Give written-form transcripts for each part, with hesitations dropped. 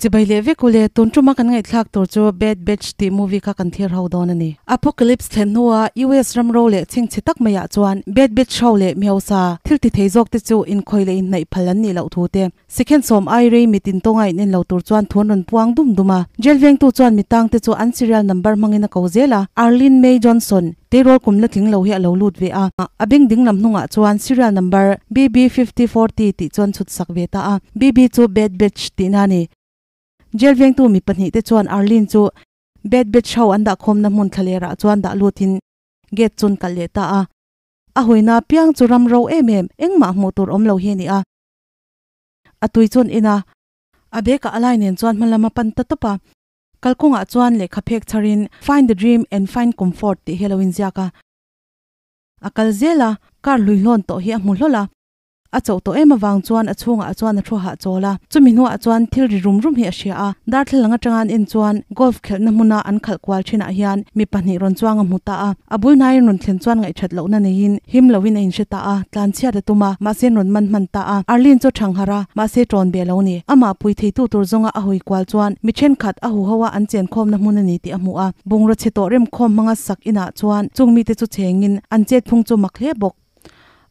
Chibai leh vek ule, tun tuma kan ngaihthlak tur chu Bad Batch tih movie kha kan thlir ho dawn a ni. Apocalypse thlen hnua US ram ro leh chhingchhe tak maiah chuan Bad Batch ho leh mihausa thil ti thei zawk te chu inkhawi leh inhnaih phal an nih loh thu te, Sikhen sawm ai rei mit intawnga in en lo tur chuan thu an rawn puang dum dum a. Jail vengtu chuan mitang te chu an serial number hmangin a ko zel a, Arlene May Johnson, tleirawl kum la tling lo hi a lo lut ve a. A beng ding lam hnungah chuan serial number BB 5040 tih chuan chhut sak ve ta a, BB chu Bad Batch tihna a ni. Jail vengtu mi pahnih te chuan Arlene chu Bad Batch ho an dahkhawmna hmun thlalerah chuan dah lutin gate chun kalh leh ta a. A huina piang chu ram ro em em, engmah hmuh tur awm lo hi a ni a. A tui chuan in a. A bag ah a lai nen chuan hma lam a pan ta tawp a. Kalkawngah chuan lehkha phek chharin Find the dream and find comfort tih hi a lo inziak a. A kal zel a, car hlui hlawn tawh hi a hmu hlawl a. A chauh tawh em avang chuan a chhungah chuan a thu hahchawl a, chumi hnuah chuan thil ri rum rum hi a hria a, darthlalang atanga an en chuan golf khelhna hmuna an khalh kual thinah hian mi pahnih rawn chuang a hmu ta a, a bul hnaiin rawn thlen chuan ngaihthat lohna neiin him loin a inhre ta a, tlan chhiat a tum a, mahse an rawn man hman ta a, Arlene chu a thang harh a, mahse ṭawn be lo ni. Amah pui theitu tur zawnga a hawi kual chuan mi thenkhat a huho a an chenkhawmna hmun a ni tih a hmu a, bungraw chhe tawh remkhawm hmanga sak inah chuan chung mite chu chengin an chetphung chu mak hle bawk.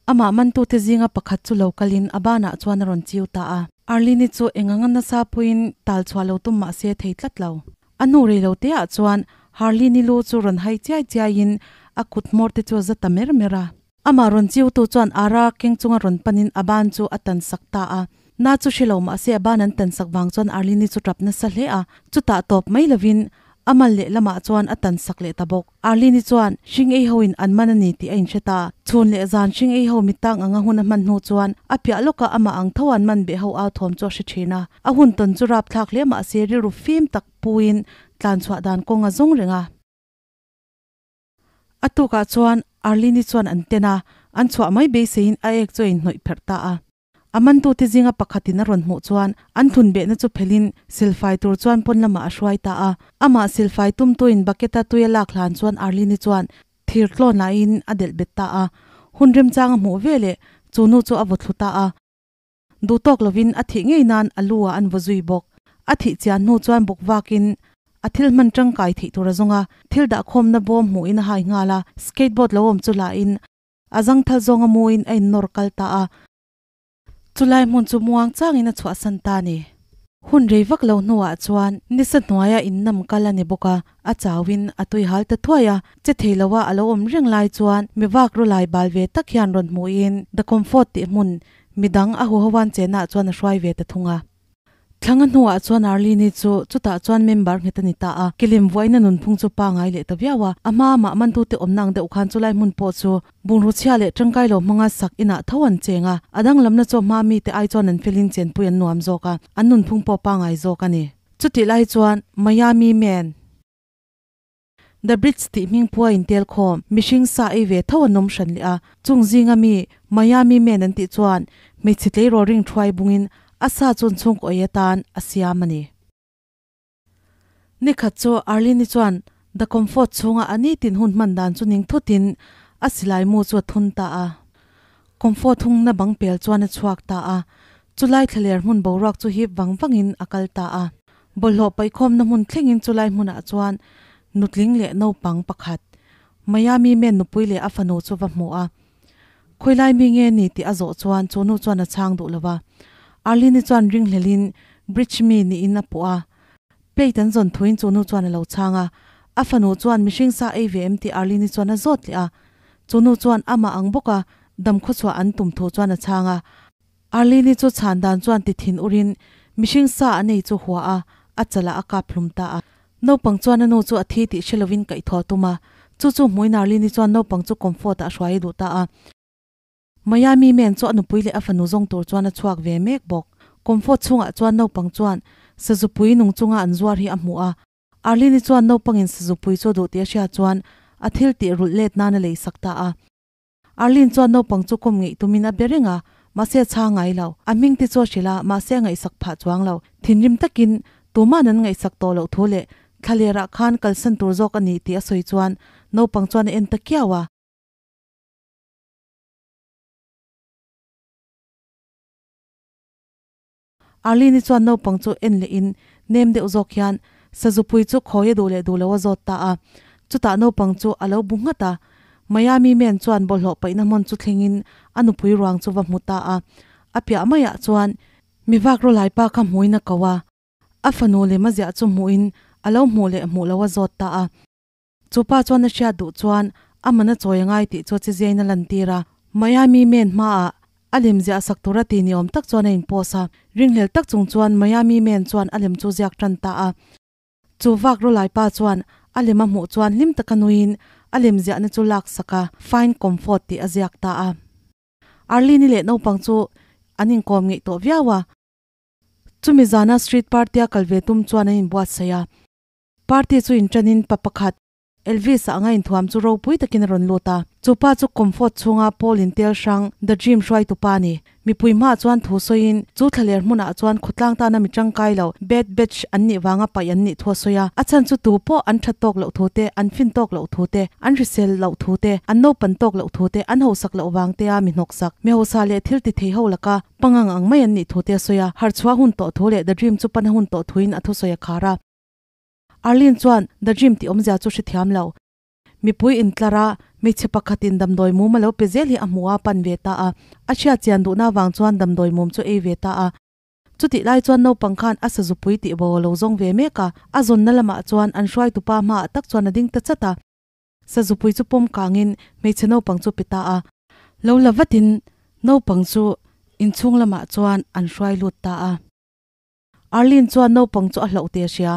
Amah mantute zinga pakhat chu lo kalin a banah chuan a rawn chiu ta a. Arlene-i chu eng anga nasa puiin tal chhuah lo tum mah se thei tlat lo. A hnu rei lo teah chuan Harlene-i lu chu rawn hai chiai chiaiin a kut hmawr te chu a za ta mer mer a. Amah rawn chiutu chuan Ara keng chunga rawn panin a ban chu a tan sak ta a. Na chu hre lo mah se a ban an tan sak vang chuan Arlene-i chu tap nasa hle a. Chutah tawp mai lovin A mal leh lamah chuan a tan sak leh ta bawk. Arlene-i chuan hring ei hoin an man a ni tih a inhre ta. Chhun leh zan hring ei ho mittang anga hun a hman hnu chuan a piah lawkah amah ang tho an man beh ho au thawm chu a hre thin a. A hun tawn chu rapthlak hle mah se rilru fim tak puin tlan chhuah dan kawng a zawng reng a. A tukah chuan Arlene-i chuan an ten a, an chhuah mai beiseiin a ek chu a inhnawih pherh ta a. A mantute zinga pakhatin a rawn hmuh chuan an thun behna chu phelhin silfai tur chuan pawn lamah a hruai ta a. Amah silfai tumtuin bucket-a tui a lak hlan chuan Arlene-i chuan thir tlawn lahin a delh bet ta a. Hun remchang a hmuh veleh chu nu chu a vaw thlu ta a. Duh tawk lovin a thih ngei nan a lu ah an vaw zui bawk. A thih chian hnu chuan bawk vakin a thil hman tangkai theih tur a zawng a, thil dahkhawmna bawm hmuhin a hai nghal a, skateboard lo awm chu lahin a zangthal zawnga muin a innawr kal ta a. Chulai hmun chu muang changin a chhuahsan ta a ni. Hun rei vak lo hnuah chuan nisa hnuaia innam kal a ni bawk a, a chauin a tui hal ta thuai a, che thei loa a lo awm reng lai chuan mi vak rawlai bal ve tak hian rawn hmuhin The Comfort tih hmun midang a huhoan chenah chuan a hruai ve ta thung a. Thlanga hnuah chuan Arlene-i chu chutah chuan member nghet a ni ta a, kelim vuaina nunphung chu pangai leh ta viau a. A hma mah mantute awmna ang deuh khan chulai hmun pawh chu bungraw chhia leh tangkai lo hmanga sak inah tho an cheng a, a danglamna chu a hma mite ai chuan an felin chenpui an nuam zawk a, an nunphung pawh pangai zawk a ni. Chutih lai chuan Miami Man. The Bridge tih hming pua intel khawm, mihring sa ei ve tho an awm hran leh a, chung zinga mi Miami Man an tih chuan hmeichhe tleirawl ring thuai bungin a sa chu an chhungkaw ei atan a siam a ni. Nikhat chu Arlene-i chuan The Comfort chhunga a nitin hun hman dan chu ning thutin a silai mu chu a thun ta a. Comfort hungna bang pel chuan a chhuak ta a, chulai thlaler hmun boruak chu hip vang vangin a kal ta a. Bawlhhlawh paihkhawmna hmun thlengin chulai hmunah chuan nutling leh naupang pakhat, Miami men nupui leh a fanu chu va hmu a. Khawilai mi nge ni tih a zawh chuan chu nu chuan a chhang duh lo va. Arlene-i chuan ringhlelin bridge mi niin a puh a. Plate an zawn thuin chu nu chuan a lo chhang a. A fanu chuan mihring sa ei ve em tih Arlene-i chuan a zawt leh a. Chu nu chuan amah ang bawka damkhawchhuah an tum thu chuan a chhang a. Arlene-i chu chhan dan chuan ti thin urin mihring sa an ei chu hua a, a chalah a kap hlum ta a. Naupang chuan a nu chu a thi tih hre lovin kaihthawh a tum a, chu chu hmuin Arlene-i chuan naupang chu comfort-ah a hruai a duh ta a. Miami man chu a nupui leh a fanu zawng tur chuan a chhuak ve mek bawk. Comfort chhungah chuan naupang chuan sazupui nung chunga an zuar hi a hmu a. Arlene-i chuan naupangin sazupui chu a duh tih a hriat chuan a thil tih rulh let nan a lei sak ta a. Arlene chuan naupang chu kawm ngeih tumin a be reng a, mahse a chhang ngai lo. A hming te chu a hrilh a, mahse a ngaihsak phah chuang lo. Thinrim takin tuma'n an ngaihsak tawh loh thu leh thlalerah khan kalsan tur zawk a ni tih a sawi chuan naupang chuan a en ta kiau a. Arlene-i chuan naupang chu en leh in nem deuh zawk hian sazupui chu khawi a duh leh duh lo a zawt ta a. Chutah naupang chu a lo bu nghat a. Miami man chuan bawlhhlawh paihna hmun chu thleng in a nupui ruang chu va hmu ta a. A piah maiah chuan mi vak rawlai pa kha hmuin a ko a. A fanu lem a ziah chu hmuhin a lo hmuh leh hmuh lo a zawt ta a. Chu pa chuan a hriat duh chuan a man a chawi a ngai tih chu a chiziain a lantir a. Miami Man hmaah a lem ziah sak tura ti ni awm tak chuan a inpost a. Ringhlel tak chung chuan Miami Man chuan a lem chu ziak tan ta a. Chu vak rawlai pa chuan a lem a hmuh chuan hlim taka nuiin a lem ziahna chu lak sak a, Find Comfort tih a ziak ta a. Arlene-i leh naupang chu an inkawm ngeih tawh viau a. Chumi zana street party-a kal ve tum chuan an inbuatsaih a. Party chu inṭanin pa pakhat, Elvis-a anga inthuam chu ropui takin a rawn lut a. Chu pa chu Comfort chhunga Paul intel hrang The Dream hruaitu pa a ni. Mipui hmaah chuan thu sawiin, chu thlaler hmunah chuan khawtlang tana mi tangkai lo, bad batch, an nih vanga paih an nih thu a sawi a. A chhan chu tu pawh an that tawk loh thu te, an fin tawk loh thu te, an hrisel loh thu te, an naupan tawk loh thu te, an hausak loh vang tea mi hnawksak, mi hausa leh thil ti thei ho laka pangang ang mai an nih thu te a sawi a. Harhchhuah hun tawh thu leh The Dream chu pana hun tawh thuin a thusawi a khar a. Arlene chuan The Dream tih awmzia chu hrethiam lo. Mipui intlar a, hmeichhe pakhatin damdawi mum a lo pe zel hi a hmuh a pan ve ta a. A hriat chian duhna avang chuan damdawi mum chu ei ve ta a. Chutih lai chuan naupang khan a sazupui tih bo a lo zawng ve mek a. A zawnna lamah chuan an hruaitupa hmaah tak chuan a ding ta chat a. Sazupui chu pawm kangin hmeichhe naupang chu pe ta a. Lo la vatin naupang chu inchhung lamah chuan an hruai lut ta a. Arlene chuan naupang chu a hlauh teh a hria.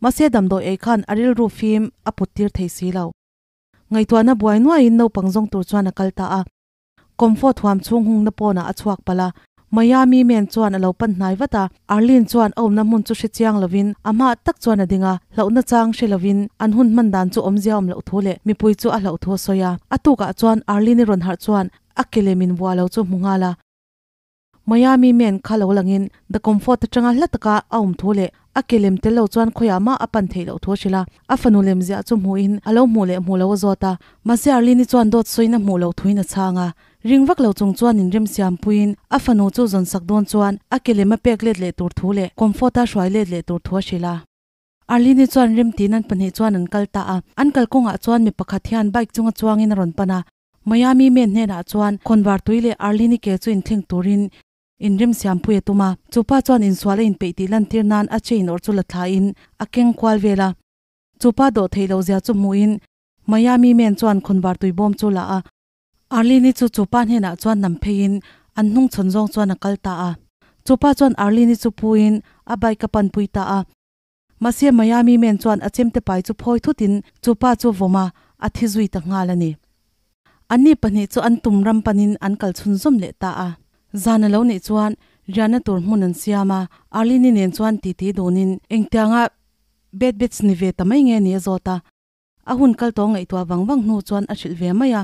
Mahse damdawi ei khan a rilru fim a put tir thei si lo. Ngaihtuahna buai nuaiin naupang zawng tur chuan a kal ta a. Comfort huam chhung hungna pawnah a chhuak palh a. Miami man chuan a lo pan hnai vat a. Arlene chuan a awmna hmun chu hre chiang lovin a hma tak chuan a ding a. Hlauhna chang hre lovin an hun hman dan chu awmzia awm loh thu leh mipui chu a hlauh thu a sawi a. A tukah chuan Arlene-i rawn harh chuan a ke lem in vuah lo chu hmu nghal a. Miami man kha lo langin The Comfort atanga hla taka a awm thu leh a ke lem tel lo chuan khawiah mah a pan theih loh thu a hrilh a. A fanu lem ziah chu hmuhin a lo hmuh leh hmuh lo a zawt a. Mahse Arlene-i chuan dawt sawiin a hmuh loh thuin a chhang a. Ring vak lo chung chuan inremsiam puiin a fanu chu zawn sak dawn chuan a ke lem a pek let leh tur thu leh Comfort-a hruai let leh tur thu a hrilh a. Arlene-i chuan remtiin an pahnih chuan an kal ta a. An kalkawngah chuan mi pakhat hian bike chunga chuangin a rawn pan a. Miami men hnenah chuan khawnvar tui leh Arlene-i ke chu inthleng turin inremsiampui a tum a. Chu pa chuan insual a inpeih tih lantir nan a chain awrh chu la thlain a keng kual vel a. Chu pa dawh theih loh zia chu hmuhin Miami men chuan khawnvar tui bawm chu la a. Arlene-i chu chu pa hnenah chuan nam pheiin an hnung chhawn zawng chuan a kal ta a. Chu pa chuan Arlene-i chu puin a bike a panpui ta a. Mahse Miami men chuan a chemte pai chu phawi thutin chu pa chu vawm a, a thi zui ta nghal a ni. Anni pahnih chu an tum ram panin an kal chhunzawm leh ta a. Zan a lo nih chuan riahna tur hmun an siam a, Arlene-i nen chuan titi dunin engtianga Bad Batch ni ve ta mai nge ni a zawt a. A hun kal tawh ngaihtuah vang vang hnu chuan a hrilh ve mai a.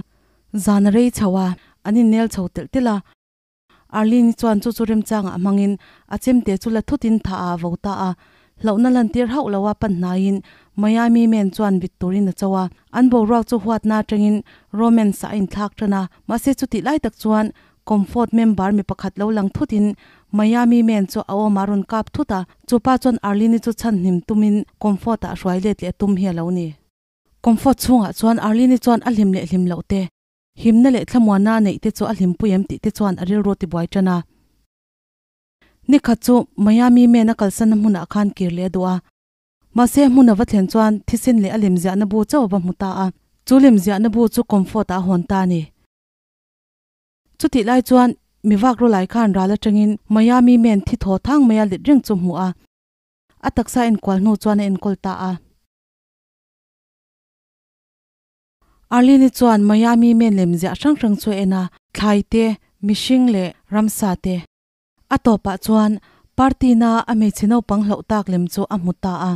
Zan a rei chho a, an innel chho telh telh a. Arlene-i chuan chu chu remchangah hmangin a chemte chu la thutin tha ah a vo ta a. Hlauhna lantir hauh lo a pan hnaiin Miami men chuan vit turin a cho a. An boruak chu huatna atangin romance ah a inthlak tan a. Mahse chutih lai tak chuan Comfort member mi pakhat lo lang thutin Miami men chu a awmah rawn kap thut a. Chupa chuan Arlene-i chu chhan hnim tumin Comfort ah hruai let leh a tum hi a lo ni. Comfort chhungah chuan Arlene-i chuan a hlim leh hlim loh te, Himna leh thlamuanna a neih te chu a hlimpui em tih te chuan a rilru tibuai tan a. Nikhat chu Miami men a kalsanna hmunah khan kir leh a duh a. Mahse hmun a va thlen chuan thisen leh a lemziahna bu chauh a va hmu ta a. Chu lemziahna bu chu Comfort ah a hawn ta a ni. Chutih lai chuan mi vak rawlai khan ral atangin Miami men thi thaw thang mai a let reng chu hmuh a. A taksa enkual hnu chuan a enkawl ta a. Arlene-i chuan Miami men lem ziah hrang hrang chu a en a, thlai te, mihring leh ramsa te. A tawpah chuan party-na a hmeichhe naupang hlauh tak lem chu a hmu ta a.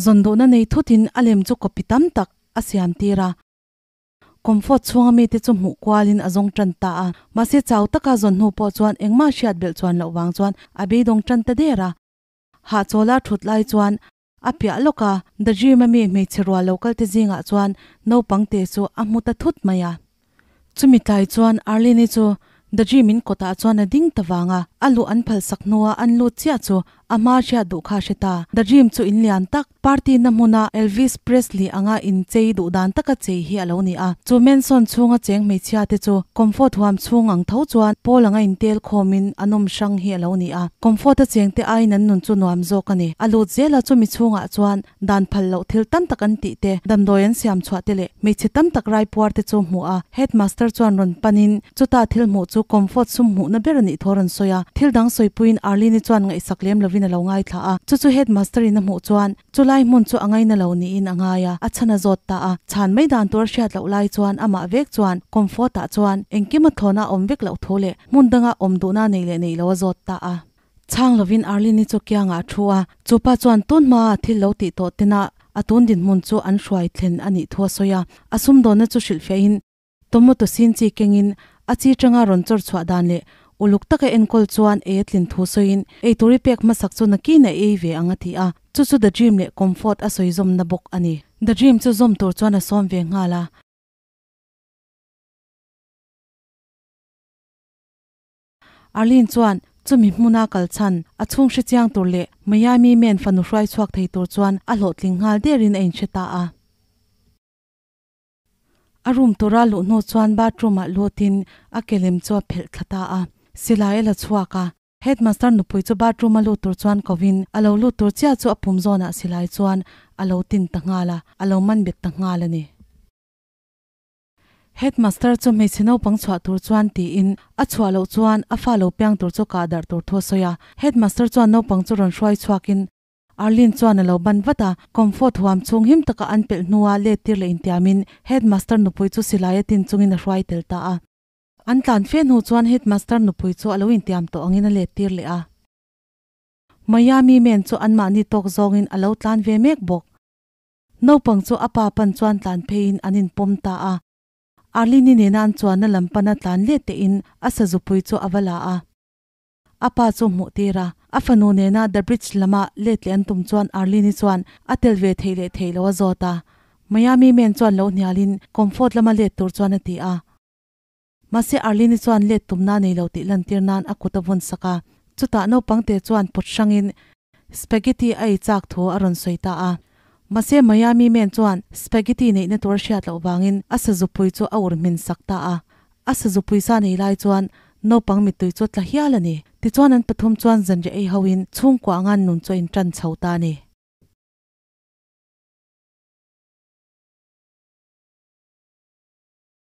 Zawn duhna nei thutin a lem chu copy tam tak a siam tir a. Comfort chhunga mite chu hmuh kualin a zawng tan ta a. Mahse chau taka zawn hnu pawh chuan engmah hriat belh chuan loh vang chuan a beidawng tan ta der a. Hahchawla thut lai chuan a piah lawk a, The Dream a mi hmeichhe rual lo kal te zingah chuan naupang te chu a hmu ta thut mai a. Chumi tlai chuan Arlene-i chu The Dream in kawtah chuan a ding ta vang a, a luh an phal sak hnua an lut chiah chu a hma hriat duh kha a hre ta. The Dream chu in lian tak, party na hmuna Elvis Presley anga inchei duh dan taka chei hi a lo ni a. Chu Mansion chhunga cheng hmeichhia te chu Comfort huam chhung ang tho chuan pawl anga intel khawmin an awm hrang hi a lo ni a. Comfort a chengte aiin an nun chu nuam zawk a ni. A lut zel a, chumi chhungah chuan dan phal loh thil tam tak an tih te, damdawi an siam chhuah te leh hmeichhe tam tak raipuar te chu hmuh a. Headmaster chuan rawn panin chuta thil hmuh chu Comfort sum hmuhna ber a nih thu a rawn sawi a. Thil dang sawipuiin Arlene-i chuan ngaihsak lem lovin a lo ngaithla a. Chu chu Headmaster-in a hmuh chuan Chulai hmun chu a ngaina lo niin a ngai a, a chhan a zawt ta a. Chhan mai dan tur a hriat loh lai chuan amah vek chuan Comfort-ah chuan engkim a thlawna a awm vek loh thu leh hmun danga awm duhna nei leh nei lo a zawt ta a. Chhang lovin Arlene-i chu kiangah a thu a, chupa chuan tun hmaa thil lo tih tawh tena a tun dinhmun chu an hruai thlen a nih thu a sawi a. A sumdawnna chu hrilhfiahin Tomato sin chi kengin a chi tanga rawn chawr chhuah dan leh uluk taka enkawl chuan ei a tlin thu sawiin eitur i pek hmasak chu nakin a ei ve ang a ti a, chu chu The Dream leh Comfort a sawi zawmna bawk a ni. The Dream chu zawm tur chuan a sawm ve nghal a. Arlene chuan chumi hmuna kal chhan a chhung hre chiang tur leh Miami men fanu hruai chhuak thei tur chuan a hlawhtling nghal derin a inhre ta a. A room tura luh hnu chuan bathroom ah lutin a ke lem chu a phelh thla ta a, silai a la chhuak a. Headmaster nupui chu bathroom a lut tur chuan kovin a lo lut tur chiah chu a pum zawnah silai chuan a lo tin ta nghal a, a lo man bet ta nghal a ni. Headmaster chu hmeichhe naupang chhuah tur chuan tiin a chhuah loh chuan a fa lo piang tur chu kah darh tur thu a sawi a. Headmaster chuan naupang chu rawn hruai chhuakin Arlene chuan a lo ban vat a, Comfort huam chhung him taka an pelh hnua let tir leh intiamin Headmaster nupui chu silai a tin chungin a hruai tel ta a. An tlan fe hnu chuan Headmaster nupui chu a lo intiam tawh angin a let tir leh a. Miami men chu anmahni tawk zawngin a lo tlan ve mek bawk. Naupang chu a pa pan chuan tlan pheiin an inpawm ta a. Arlene-i nena an chuanna lam pana tlan let tehin a sazupui chu a va la a. A pa chu hmuh tir a, a fanu nena The Bridge lama let leh an tum chuan Arlene-i chuan a tel ve theih leh theih lo a zawt a. Miami men chuan lo hnialin Comfort lama let tur chuan a ti a. Mahse Arlene-i chuan let tumna nei lo tih lantir nan a kut a vawn sak a. Chutah naupangte chuan pawt hrangin Spaghetti a ei chak thu a rawn sawi ta a. Mahse Miami men chuan Spaghetti neihna tur a hriat loh vangin a sazupui chu a ur hmin sak ta a. A sazu puisa nei lai chuan naupang mittui chu tla hial a ni. Tichuan an pathum chuan zanriah ei hoin chhungkua anga an nun chu a intan chho ta a ni.